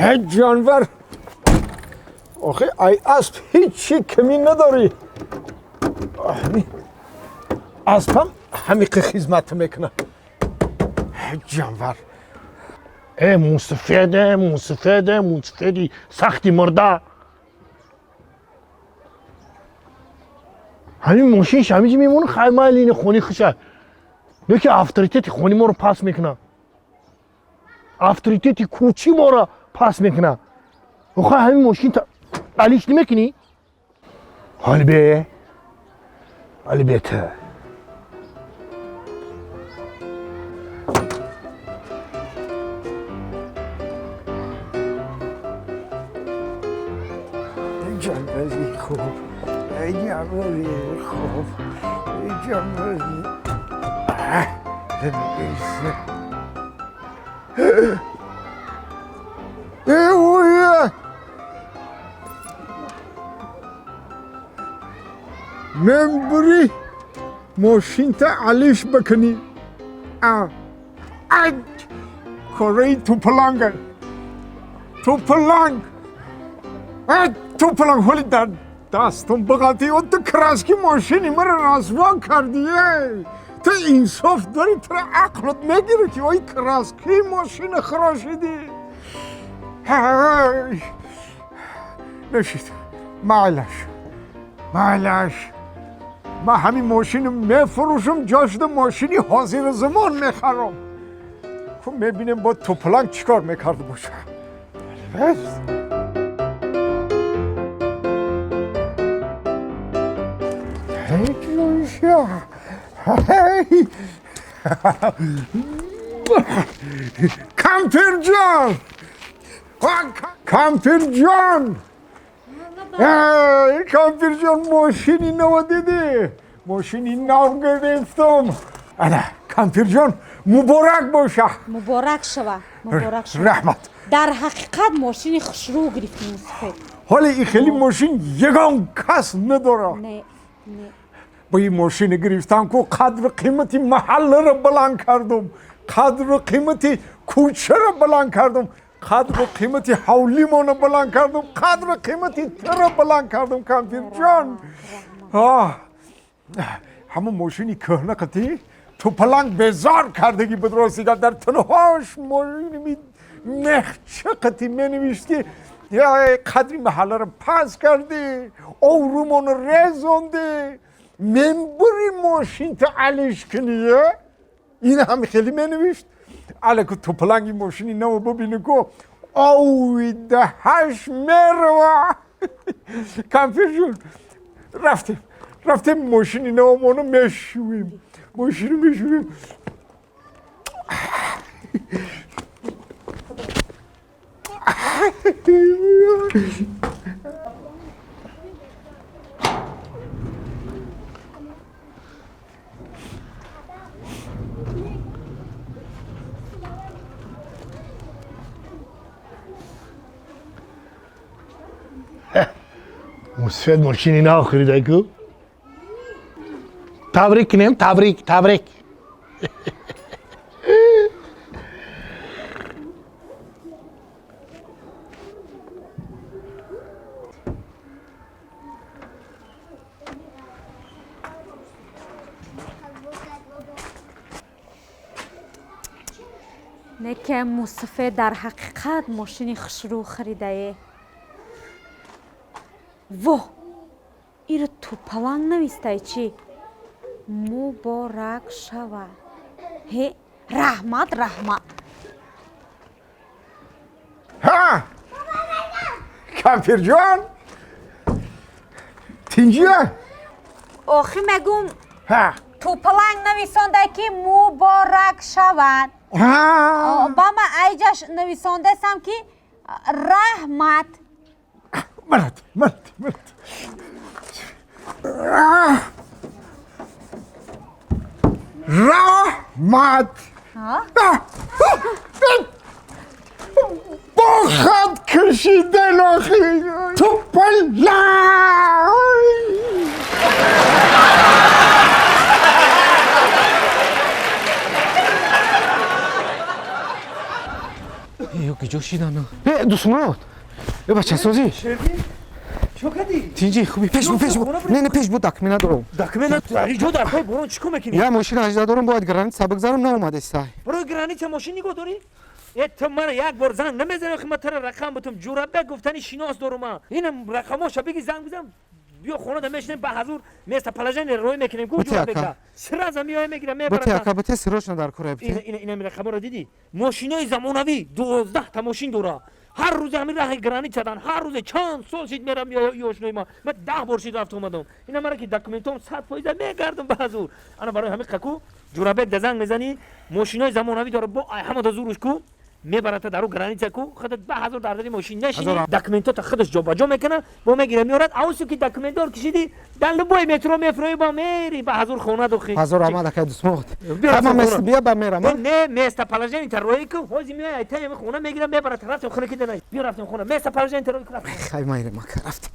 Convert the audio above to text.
Ҳеҷ ҷонвар, охи ай асп ҳечи ками надорӣ. Аспам ҳамиқи хизмат мекунад. Ҳеҷ ҷонвар. Э мусафеде, мусафеде, мусафеди сахти мурда. Ҳамин мошинш ҳамиҷи мемона, хай майли ини хони хуша. Леки авторитети хони моро пас мекунад. Авторитети кӯчи моро пас мекунад. Охай ҳамин мошин алиш намекунӣ? Ҳолибе, ҳолибета. ҷанбари хуб, ҷанбари хуб, ҷанбари. Мембури мошинта алиш бикунӣ. Кораи тупаланга, тупаланг, тупаланг ҳоли дар дастум биғалти. Ту краски мошини маро расво кардӣ. Ту инсоф дорӣ? Туро ақлот мегирӣ ки ой краски мошина харошидӣ? Нешид, майлаш, майлаш, ман ҳамин мошину мефурӯшам, ҷошуда мошини ҳозири замон мехарам. Ку мебинем бо тупаланг чӣ кор мекарда боша. Кампирҷон, кампирҷон, кампирҷон, мошини наво дидӣ? Мошини нав гирифтам. Ана, кампирҷон, муборак боша. Муборак шава, муборак шава. Раҳмат. Дар ҳақиқат мошини хушрӯ гирифтӣ, мусафед. Ҳоли и хеле мошин ягон кас надорад. Не, не. Бо ин мошина гирифтам ку қадру қимати маҳалларо баланд кардум, қадру қимати кӯчаро баланд кардум, қадру қимати ҳавлимонро баланд кардум, қадру қимати туро баланд кардум, кампирҷон. Ҳамон мошини кӯҳна қатӣ тупаланг безор кардагӣ буд. Ростига дар танҳош мошини мехча қатӣ менавишт ки қадри маҳалларо пас кардӣ, обрӯмонро резондӣ, мембури мошинта алиш кунӣ. Ин ҳам хеле менавишт. Алеку тупаланги мошини наво бибини ку ови даҳаш мерава. Кампирҷон, рафтем, рафтем, мошини навомоно мешӯем, мошину мешӯем. Мусафед мошини нав харида ку. Табрик кунем, табрик, табрик. Не ки мусафед дар ҳақиқат мошини хушрӯ харидае. Во, иро тупаланг навистай чӣ? Муборак шава. Ҳе, раҳмат, раҳмат. Ҳа, кампирҷон, тинҷия? Охи мегум, ҳа, тупаланг нависонда ки муборак шавад. Ба ман айҷаш нависондасам ки раҳмат. Марат, марат, марат. Раҳмат. Бо хат кашидан охи тупаланг. Ё киҷо шидану? Э, Дусмурод. Э, бачасозӣ. Чо кардӣ? Тинҷи, хуби, пеш бу, пеш бу. Не, не, пеш бу, документ надорам. Документ ҷо дар пай борон чӣ кор мекунӣ? Я мошина ажда дорам, бояд граница бигзарам, наомадестай. Барои граница мошин нигоҳ дорӣ? Э, ту мара як бор занг намезанӣ, охи ман тара рақам бутум. Ҷурабек гуфтани шинос дорум ман. Инам рақамоша биги, занг бизан, биё хона да мешинем, ба ҳазур местоположение рой мекунем ку. Бути Ҷурабека ака. Сразу меоя, мегира, Бути мебарад. ака, бути, срочно дар кора бути. Инами рақаморо дидӣ? Мошинои замонавӣ 12 та мошин дора. Ҳар рӯзе ҳамин раҳи граница дан, ҳар рӯзе чанд сол шид мерам ёшнои ма. Ман 10 бор шид рафта омадам. Ина мара ки документом 100% мегардам ба ҳазур. Ана барои ҳамин қаку Ҷурабек да занг мезанӣ, мошинои замонавӣ дора, бо ай ҳама да зуруш ку мебарата дару граница ку, худат ба ҳазур дар дари мошин нешинӣ, документота худаш ҷобаҷо мекуна, бо мегира, меорад. Авсу ки документдор кишидӣ, дар любой метро мефроӣ, бо мери ба ҳазур хона дохи. Ҳазор омад, акай Дусмурод. Биё, Ҳама рафтем мест хона. бия ба мерам. Не, не, местоположение та рои ку, ҳозир меояй, тай хона мегирам, мебарад. Рафтем хона ки дана. Биё, рафтем хона. Местоположение та рои ку, рафтем. Хай, майрем, ака, рафтем.